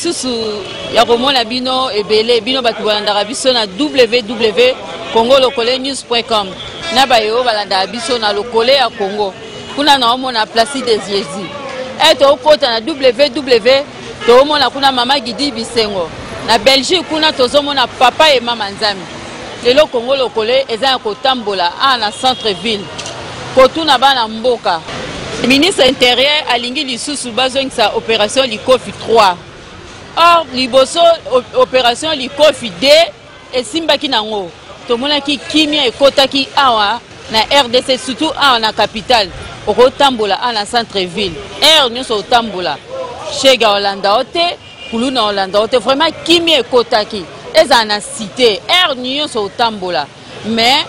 lisusu ya komona bino ebele, bino bato bolandaka biso na www congo lokole news.com na baye oyo balandaka biso na lokole ya Congo kuna naomona Placide Jésus. E tokota na www toomona kuna mama Gidi Bisengo na Belgique, kuna tozomona papa et mama Nzambe. Lelo Congo lokole eza ya kotambola awa na centre ville kotuna bana mboka. Ministre intérieur alingi lisusu bazongisa opération Likofi 3. Or liboso opération Likofi 2 esimbaki nango, tomonaki kimia ekotaki awa na RDC, surtout awa na capitale. Okotambola awa na centre ville heure nyonso otambola, shega olanda o te, kuluna olanda o te, vraiment kimia ekotaki. Ezala na cité, heure nyonso otambola. Mais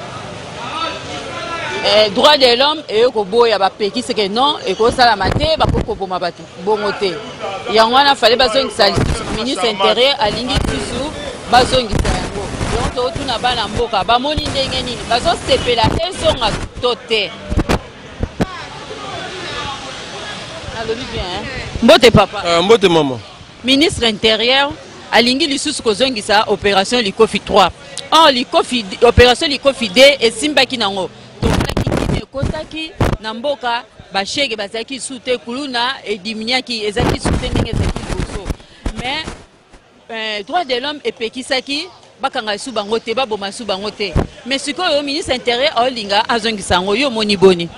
droit de l'homme eye koboya, bapekisi ke non, ekosalama te, bakoki koboma bato bongo te. Yango wana fale bazongisa lisusu. Ministre intérieur alingi lisusu bazongisa yango. Yango totuna bana mboka, bamoni ndenge nini, bazosepela ezonga to te? Nalobi bien, hein? Mbote papa. Mbote mama. Ministre intérieur alingi lisusu kozongisa opération Likofi 3. Or Likofi, opération Likofi 2 esimbaki nango, tomonaki kimia ekotaki na mboka, bashege bazalaki lisusu te, kuluna ediminuaki, ezalaki lisusu te ndenge ezalaki liboso. Mais droit de l'homme epekisaki bakanga lisusu bango te, baboma lisusu bango te. Mais sikoyo ministre intérieur aolinga azongisa yango, yo omoni boni?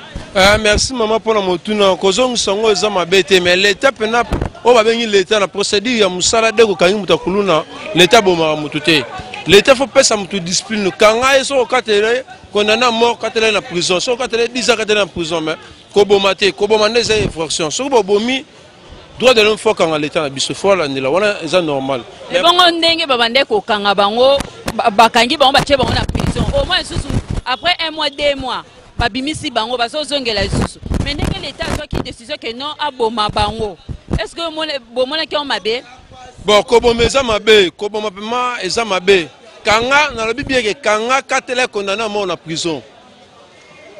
Merci mama mpona motuna. Kozongisa yango eza mabe te, mais leta mpena oyo babengi leta na procédure ya mosala de kokangi moto akuluna, leta abomaka motu te. Leta faut pesa motu discipline, kanga ye, soki okatela ye condamné à mort, katela ye na prison, soki okatela ye 10 ans, katela ye na prison, mais koboma te. Koboma nde eza infraction. Soki bobomi, droit de l'homme faut kanga leta na biso, faut alandela wana, eza normal. Ebongo ndenge babandaki kokanga bango, bakangi bango, batie bango na prison, au moins lisusu après un mois, 2 mois, babimisi bango, bazozongela lisusu. Mais ndenge leta azwaki décision ke non, aboma bango, est ce que bomonaki yango mabe? Bon, koboma eza mabe, koboma pema eza mabe. Kanga, nalobi bien ke kanga, katela condamné à mort na prison.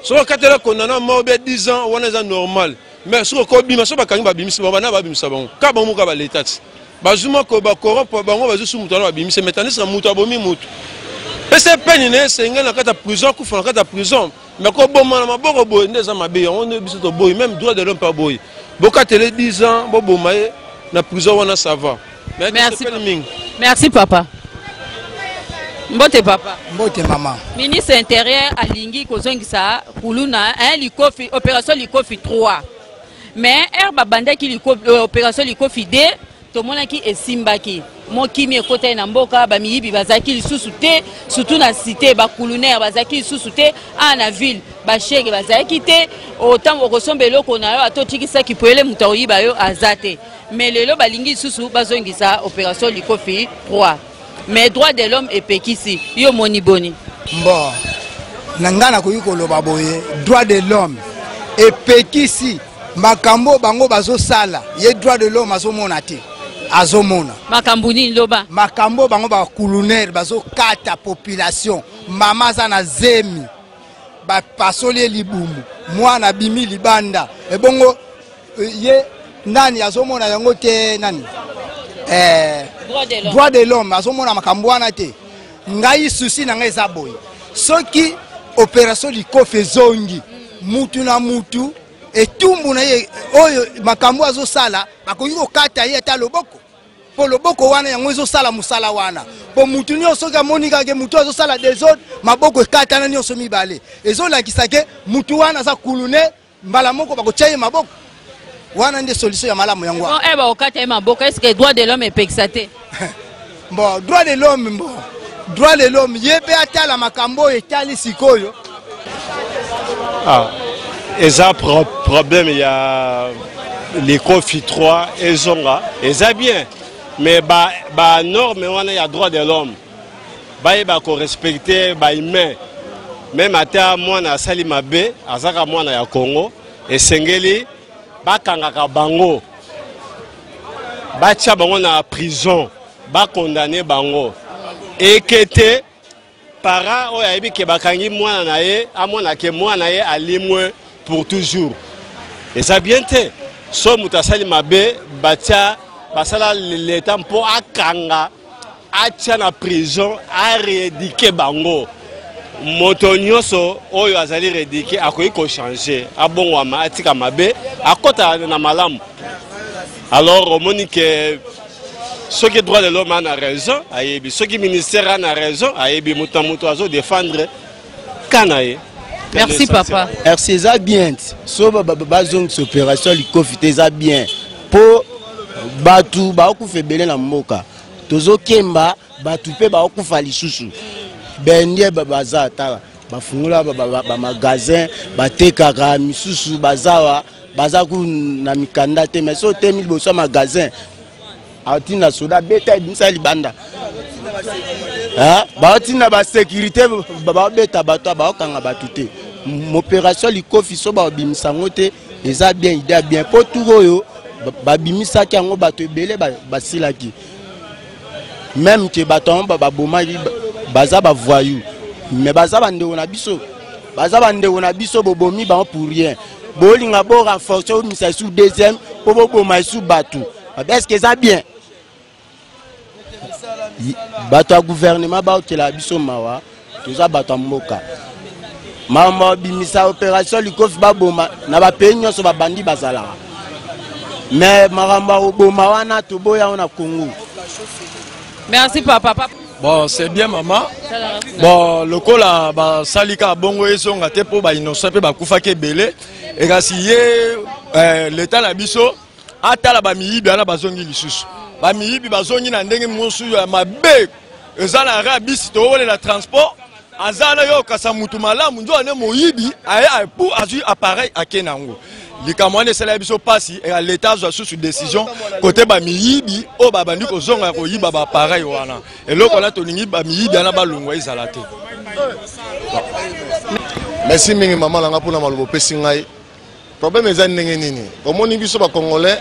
Soki okatela condamné à mort bien 10 ans, wana eza normal. Mais soki okobima, soki bakangi, babimisi bango, bana babimisa bango kaka bango moko, baleta ti bazwi moko bacorrompre bango, bazwi su moto wana, babimisi. Mais tandis que moto abomi motu, pesa peine na ye esengeli na kati ya prison, akufa na kati ya prison. Mais koboma na maboko boye nde eza mabe. Yango nde biso toboyi, même droit de l'homme mpe aboyi. Bokatele 10 ans, boboma ye na prison wana, ça va. Mais Merci, tosepeli mingi. Merci papa. Mbote papa. Mbote mama. Ministre intérieur alingi kozongisa kuluna, hein, Likofi, opération Likofi 3. Mais heure babandaki opération Likofi 2, tomonaki esimbaki, mokimi ekotaki na mboka, bamiyibi bazalaki lisusu te, surtout na cité, bakulunere bazalaki lisusu te, awa na ville bashege bazalaki te. Otango okosomba eloko na yo, ata otikisaki poele, moto akoyiba yo aza te. Mais lelo balingi lisusu bazongisa opération Likofi 3, mais droit de l'homme epekisi. Yo moni boni? Bon, na ngai nakoki koloba boye: droit de l'homme epekisi makambo bango bazosala, ye droit de l'homme azomona te, azomona. Makambo nini? Loba. Makambo bango bakulunere bazokata population. Mama aza na zemi, bapasoli ye libumu, mwana abimi libanda. Ebongo ye nani azomona yango te? Nani Droit de l'homme. Droit de l'homme azomona makambo wana te. Ngai souci na ngai eza boye: soki opération Likofi ezongi, mutu na mutu etumbu na ye oyo makambo azosala, bakoki kokata ye ata loboko, mpo loboko wana yango ezosala mosala wana. Mpo mutu nyonso soki amoni kaka mutu azosala désordre, maboko ekatana nyonso mibale, ezolakisa ke mutu wana aza kulune, mbala moko bakotia ye maboko. Wana nde solution ya malamu yango wana. Bon, bakokata ye maboko, est ce que droit de l'homme epekisa te? Bon, droit de l'homme, bon, droit de l'homme ye mpe atala makambo oyo etali sikoyo. Ah, eza problème ya Likofi 3 ezonga, eza bien, mais banorme ba wana ya droit de l'homme, bayeba korespecte bahumain. Même ata mwana asali mabe, azaka mwana ya Congo, esengeli bakangaka bango, batia bango na prison, bakondane bango. Ekete para oyo ayebi ke bakangi mwana na ye, amona ke mwana ye alimwe pour toujours, eza bien te. So moto asali mabe, batia Basala leta mpo akanga, atia na prison, arééduquer bango. Moto nyonso oyo azali rééduqué akoki kochanger, abongwama, atika mabe, akɔta na malamu. Alors omoni ke soki droit de l'homme a na raison, ayebi, soki ministère a na raison, ayebi, moto na moto azodéfendre ka na ye. Merci papa. Merci. Eza bien so bazongisa opération likofi te, eza bien mpo bato baokufa ebele na mboka. Tozokemba bato mpe baokufa lisusu bendie. Baza tala, bafungola bamagasin, batekaka misusu, bazawa baza ku na mikanda te. Mais so otemi liboso ya magasin, atinda soda, beta, ebimisa libanda. Baotinda basécurité, baobeta bato, baokanga bato te. Opération likofi, so baobimisa yango te, eza bien, idée ya bien, mpo tour oyo babimisaki yango, bato ebele basilaki. Même ke bato yango babomaki baza bavoyou, mais baza bandeko na biso, baza bandeko na biso. Bobomi bango pour rien. Bolinga borenforcer, obimisa esu deuxième mpo boboma esu bato. Est ce que eza bien? Bato ya gouvernement baokela biso mawa. Toza bato ya mboka. Makambo babimisa opération likofi, baboma na bapays nyonso, babandi bazalaka, mais makambo ya koboma wana, toboya yango na Congo. Merci papa, papa. Bon, c'est bien maman. Bon, lokola basali kaka bongo, ezonga te mpo bainnocent mpe bakufaki ebele. Ekasi ye leta na biso atala bamiyibi wana bazongi lisusu. Bamiyibi bazongi na ndenge mosusu ya mabe. Eza na ra bisi, towolela transport, aza na yo okasa mutu malamu, nzo ane moyibi aye apu, azwi appareil, ake na yango. Likambo wana esala biso mpasi. Eka leta azwa susu décision kote bamiyibi oyo babandi kozonga ya koyiba baappareil wana. Eloko wana tolingi, bamiyibi wana balongwa, ezala te. Merci mingi mama na nga mpona maloba opesi ngai. Problème eza ndenge nini? Omoni, biso bacongolais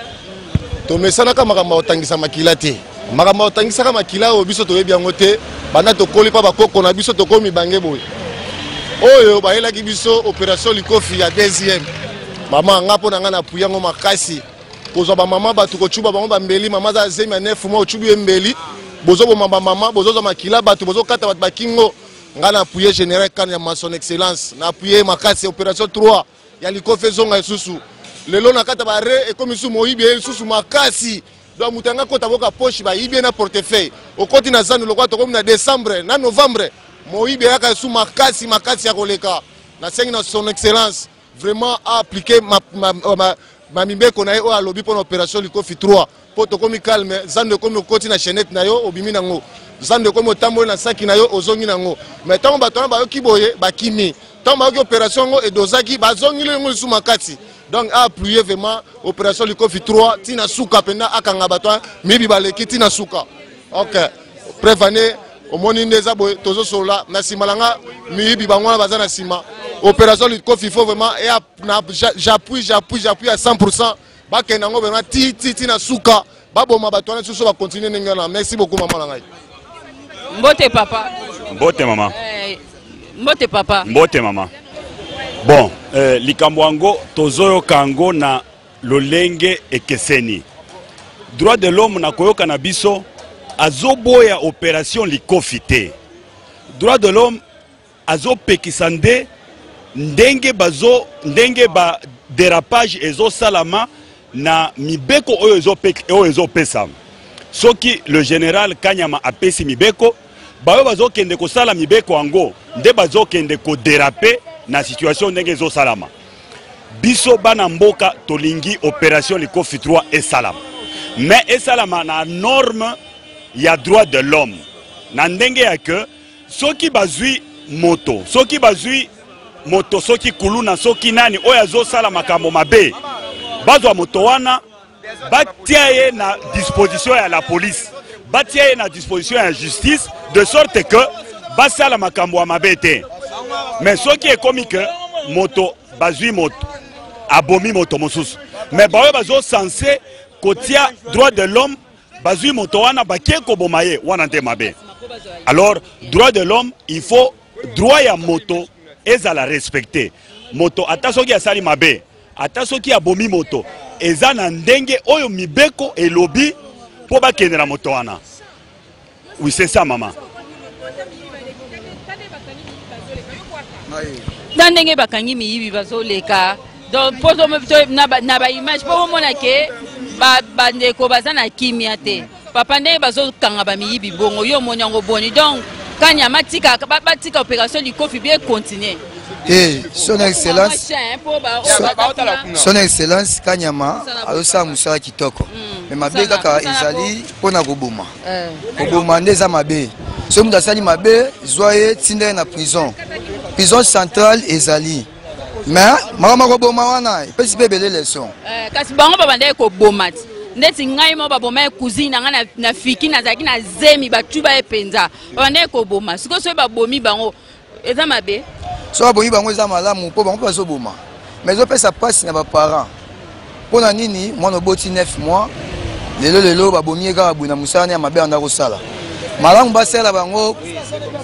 tomesanaka makambo ya kotangisa makila te. Makambo ya kotangisaka makila oyo, biso toyebi yango te. Banda tokoli mpa bakoko na biso, tokomi bange boye. Oyo bayelaki biso opération likofi ya deuxième, mama nga, mpo na ngai na appuyer yango makasi. Kozwa bamama bato, kocuba bango bambeli, mama aza zemi ya 9 mois, ocubi ye mbeli. Bozoboma bamama, bozozwa makila bato, bozokata bato bakingo. Ngai na appuyer général Kanyama, son excellence, na appuyer makasi. Opération 3 ya likofi ezonga lisusu. Lelo na kati ya bare ekomi lisusu moyibi ye lisusu makasi. Donc moto yanga akota boka poche, bayibi ye na portefeuille. Okoti na zandu, lokola tokomi na décembre na novembre, moyibi eyaka lisusu makasi makasi ya koleka. Nasengi na son excellence vraiment aappliquer mamibeko na ye oyo alobi mpona opération likofi 3, mpo tokomi calme. Zando ekomi, okoti na chaînette na yo, obimi nango. Zando ekomi, otamboli na saki na yo, ozongi nango. Mais ntango bato wana bayoki boye, bakimi. Ntango bayoki opération yango edozaki, bazongili yango lisusu makasi. Donc aappuyer vraiment opération likofi 3 ntina suka mpenza, akanga bato miyibi baleki ntina suka. Ok, preuve ane, omoni nde eza boye, tozosolola na nsima na nga, miyibi bango wana baza na nsima. Opération likofi, faut vraiment j'appuie, j'appuie, j'appuie à 100. Bakende yango vraiment ti ti ti na suka, baboma bato wana susu, bacontinuer ndenge wana. Merci beaucoup mama na ngai. Mbote papa. Mbote mama. Mbote papa. Mbote mama. Bon, likambo yango tozoyoka yango na lolenge ekeseni. Droit de l'homme na koyoka na biso azoboya opération likofi te. Droit de l'homme azopekisa nde ndenge bazo ndenge ba dérapage ezosalama na mibeko oyo ezopesama. Soki le général Kanyama apesi mibeko, bayo bazokende kosala mibeko yango nde bazokende kodéraper na situation ndenge ezosalama. Biso bana mboka tolingi opération likofi 3 esalama, mais esalama na norme ya droit de l'homme, na ndenge ya ke soki bazwi moto, soki bazwi moto, soki kuluna, soki nani oyo azosala makambo mabe, bazwa moto wana, batia ye na disposition ya la police, batia ye na disposition ya justice, de sorte que basala makambo ya mabe te. Mais soki ekomi ke moto bazwi moto abomi moto mosusu, mais baoyo bazosense kotia droit de l'homme bazwi moto wana, bakie koboma ye, wana nde mabe. Alors droit de l'homme, il faut droit ya moto ezala respecté. Moto ata soki asali mabe, ata soki abomi moto, eza na ndenge oyo mibeko elobi. mpo bakende na moto wana. Oui, c'est ça mama. Na ndenge bakangi miyibi bazoleka, donc mpo na baimage mpo bomona ke bandeko baza na kimia te. Papa, ndenge bazokanga bamiyibi bongo, yo omoni yango boni? Donc Kanyama tika, batika opération Likofi bien continuer. Te, son excellence, son excellence Kanyama azosala mosala kitoko, mais mabe kaka ezali mpona koboma. Koboma nde eza mabe. Soki moto asali mabe, zwa ye, tinda ye na prison. Prison centrale ezali, mais makambo ya koboma wana epesi mpe ebele leçon. Kasi bango babandaki koboma ti ndeti ngai moko baboma ye, cousine na ngai na fiki, nazalaki na zemi, batuba ye mpenza. Babandaki koboma. Sikoyo soki babomi bango, eza mabe? So babomi bango, eza malamu, mpo bango mpe bazoboma, mais ezopesa mpasi na baparent. Mpo na nini mwana oboti 9 mois, lelo lelo babomi ye kaka boye na mosala ne ya mabe anda kosala? Malamu basala bango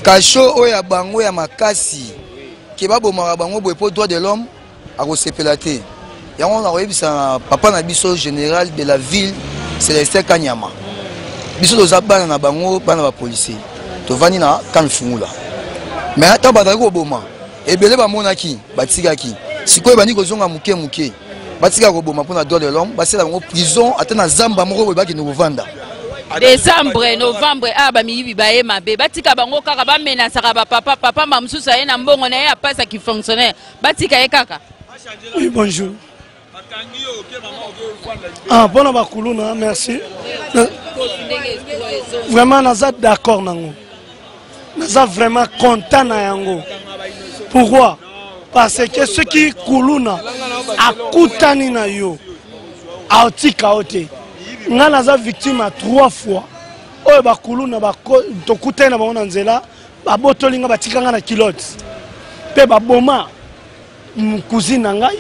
cachot oyo ya bango ya makasi ke babomaka bango boye, mpo droit de l'homme akosepela te. Yango nakoyebisa na papa na biso, général de la ville Célestin Kanyama, biso toza bana na bango, bana bapolisier, tovandi na kan Fungula, mais ntango bazalaki koboma ebele, bamonaki, batikaki. Sikoyo ebandi kozonga moke moke. Batika koboma mpona droit de l'homme. Basala bango prison ata na zamba moko boye, bakende kovanda. Décembre, novembre awa, bamiyibi baye mabe. Batika bango kaka, bamenasaka bapapa. Papa mba mosusu aye na mbongo na ye, apasaki fonctionnaire, batika ye kaka. Oui, bonjour. Ah, mpona bakuluna, merci. Vraiment naza d'accord nango, naza vraiment content na yango. Pourquoi? Parce que soki kuluna akutani na yo, aotika yo te. Ngai naza victime ya trois fois oyo bakuluna tokutani na bango na nzela, babotoli nga, batika nga na kilote mpe baboma cousine na ngai,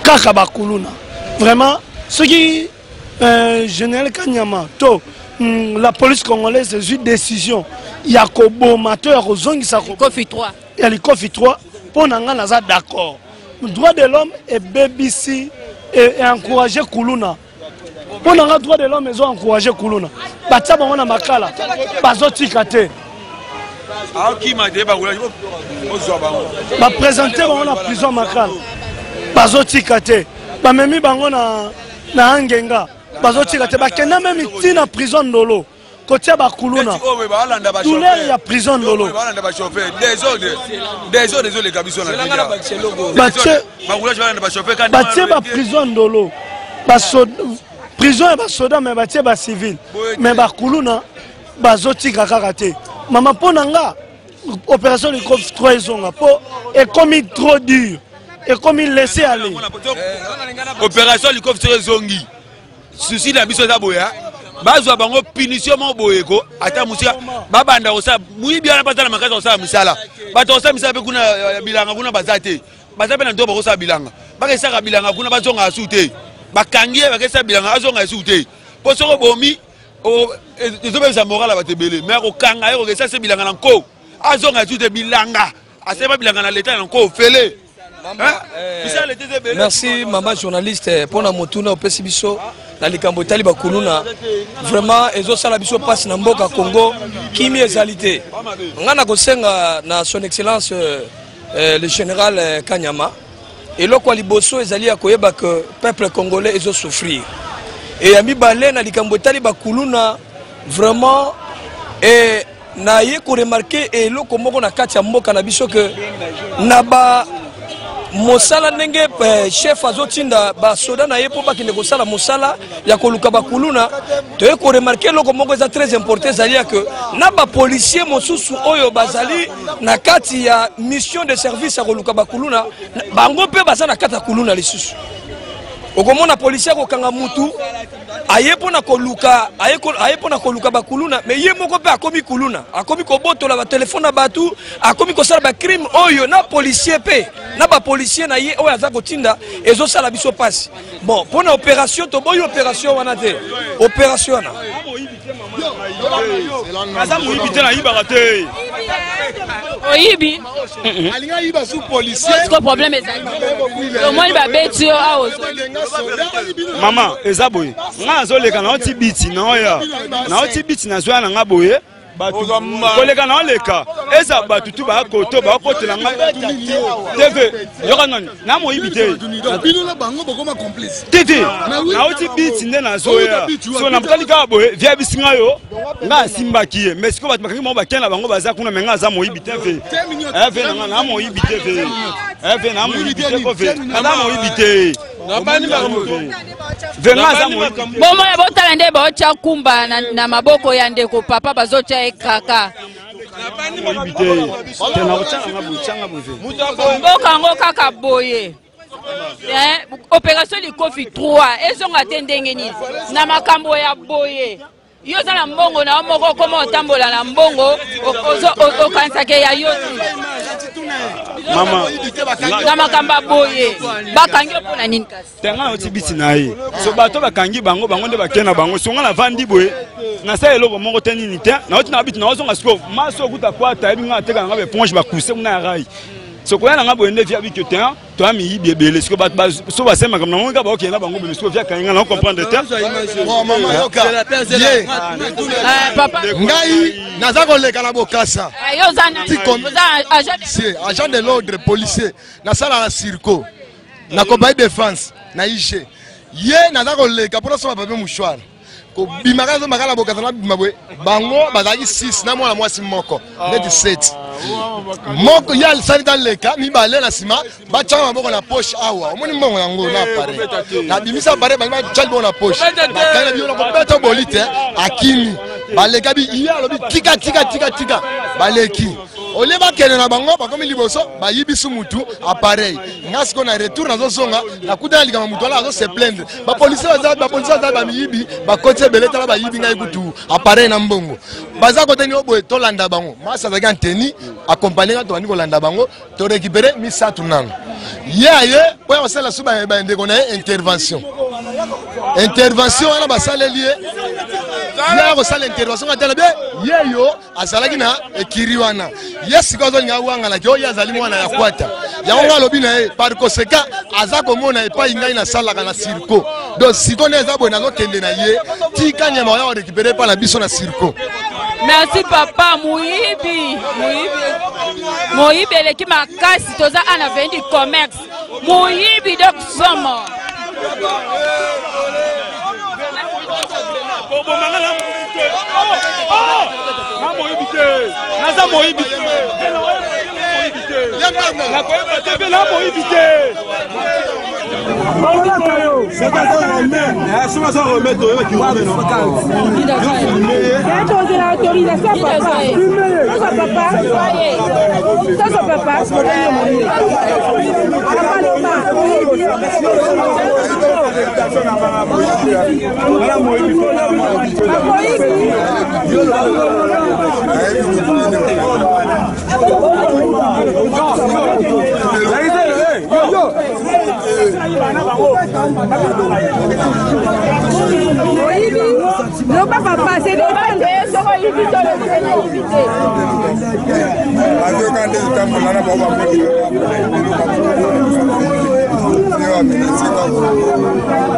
kaka bakuluna. Vraiment, soki général Kanyama to la police congolaise ezwi décision ya koboma to ya kozongisa Likofi 3, ya Likofi 3, mpo na ngai naza d'accord. Droit de l'homme ebebisi, encourage kuluna. Mpo na nga, droit de l'homme ezo encourage kuluna. Batia bango na Makala, bazotika te. Baprésente bango na prison Makala, bazotika te. Bamemi bango na Angenga, bazotika te. Bakenda meme ntina prison Ndolo, kotia bakuluna, douleur ya prison Ndolo. Batie baprison Ndolo, prison ya basoda, mais batie bacivile, mais bakuluna bazotika kaka te. Mama, mpo na nga, opération Likofi 3 ezonga, mpo ekomi trop dur, ekomi laisser aller. Opération Likofi 3 ezongi, souci na biso eza boya bazwa bango punition moko boye ko ata mosika, babanda kosala moyibi wana, bazala makasi kosala mosala. Bato kosala misala mpe kuna ya bilanga kuna baza te, baza mpe na ndo bakosala bilanga, bakesaka bilanga kuna, bazonga asu te. Bakangi ye, bakesala bilanga, azonga esu te, mpo soki obomi, ezobebisa moral ya bato ebele. Mais akokanga ye, kokesa se bilanga na nko, azonga esu te. Bilanga asali bilanga na leta na nko ofele. Merci mama journaliste mpona motuna opesi biso na likambo etali bakuluna. Vraiment ezosala biso mpasi na mboka Congo, kimi ezali te. Ngai na kosenga na son excellence le général Kanyama, eloko ya liboso ezali ya koyeba ke peuple congolais ezosouffrir. E ya mibale, na likambo etali bakuluna, vraiment e naye koremarquer eloko moko na kati ya mboka na biso ke na ba mosala ndenge chef azotinda basoda na ye mpo bakende kosala mosala ya koluka bakuluna, toye koremarquer eloko moko eza très important, ezali ya ke na bapolisier mosusu oyo bazali na kati ya mission de service ya koluka bakuluna, bango mpe baza na kati ya kuluna lisusu. Okomona policier akokanga mutu, aye mpona koluka, aye mpona koluka bakuluna, mais ye moko mpe akomi kuluna, akomi kobotola batelefone na bato, akomi kosala bacrime oyo na policier mpe na bapolisier na ye oyo aza kotinda. Ezosala biso mpasi. Bon, mpona opération, toboyi opération wana te, opération wana. Aza moyibi te, nayibaka te. Oyibi. Alinga ayiba su policier. Siko problème ezali. Omoni babeti yo awa. Mama, eza boye. Nga nazoleka naoti biti naoya. Naoti biti nazwa na nga boye. Bato koleka na oleka eza bato tu bakoto bakotela ngai tv yoka nani na moyibi te tete nauti biti nde nazoya so nabutali kaka boye via bisi ngai yo ngai asimbaki ye mais sikoyo bato bakangi bango bakei na bango baza kuna me ngai aza moyibi te ve ve nanga na moyibi te ve ve na moyibi te ko ve naza moyibi te ve ngai aza moyibi. Bomona botala nde baotya kumba na, na maboko ya ndeko papa bazotya ye kraka moyibi te te nakotyanga nga boye tyanga boye ve mboka yango kaka boye. Eh, opération likofi 3 ezonga te ndenge nini na makambo ya boye? Yo oza na mbongo na yo moko, okoma otambola na mbongo okanisaka ya yo te. Mama, na makambo ya boye bakangi yo mpona nini kasi? Te, ngai nauti biti na ye so bato bakangi bango, bango nde bakei na bango. So ngai navandi boye, nasala eloko moko te nini te, nauti na biti naozonga sikoyo maso okuta kwata ayebi ngai ateka na ngai baeponge bakuse kuna ya rai. So koya na ngai boye nde via bikio te toya miyibi ebele. Sikoyo bato so basali makambo na bango kaka bakokende na bango boye. Sikoyo via kangi ngai na comprendre te. Mama, yoka ye. Ngai naza koleka na Bokasa. Yo oza nani? Oza agent? Agent de l'ordre policier, nasalaka na circo na compagnie défense na IG. Ye naza koleka mpo nasomba papier mouchoir, kobimaka nazomaka na Bokasa, nabima boye, bango bazalaki 6 na mwana mwasi moko neti 7. Moko ye alisali taleka, mibale na nsima batyaka maboko na poche. Awa omoni mbongo yango na appareil, nabimisa appareil, bangi batya liboko na poche, bakangi na biyo na kobeta boli te. Akimi, baleka bi ye alobi tika tika tika tika, baleki olie bakende na bango, bakomi liboso bayibisi mutu appareil. Nga sikoyo na retour nazozonga, nakutana likambo, mutu wana azo se plaindre, bapolisi baza, bapolisi baza bamiyibi, bakoti ebele, tala bayibi ngai kutu appareil na mbongo. Baza koteni oyo boye, tolanda bango. Masi azalaki anteni akompagne nga, tobandi kolanda bango, torécupere misato nano. Ye aye mpo ya kosala su bandeko na ye intervention. Intervention wana basaleli ye, ye aya kosala intervention katala be ye yo azalaki na ekiri wana. Ye sikoyo azolinga awanganaki oyo ye azali mwana ya kwata. Yango ngai alobi na ye, par conséquent aza komona epai ngai nasalaka na circo. Donc sikoyo nde eza boye, nazokende na ye tika nyama oya korécupere epai na biso na circo. Merci papa. Moyibi, moyibi, moyibi eleki makasi. Toza ana avenue du Commerce, moyibi donc somo. Bobomanga na na moyibi te, naza moyibi te, moyibi te, nakoyeba te mpe na moyibi te. Tozela autorisation papa. Toza papa. Toza papa. Papa loba. Moyibi. Loba papa, c'est te soko oyibi te, olobi te nayibi te. Azoka nde etambola na bango,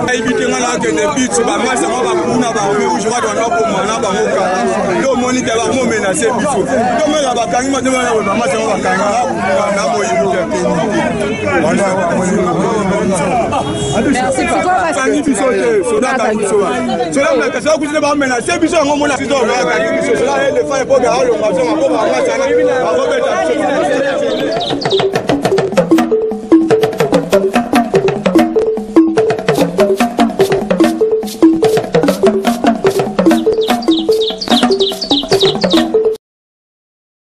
ayibi te. Nga nakende bit bamasi yango bakuna baarme rouge bato banda koboma na bango kala. Nde omoni te bakomenase biso, tomela bakangi matomela bamasi yango bakangi na moyibi te. Akangi biso te, soda akangi biso, soda soda kuti bamenase biso yango mona biso akangi biso soda elefa epoke alonga biso maboko bamasi wana bakobeta biso.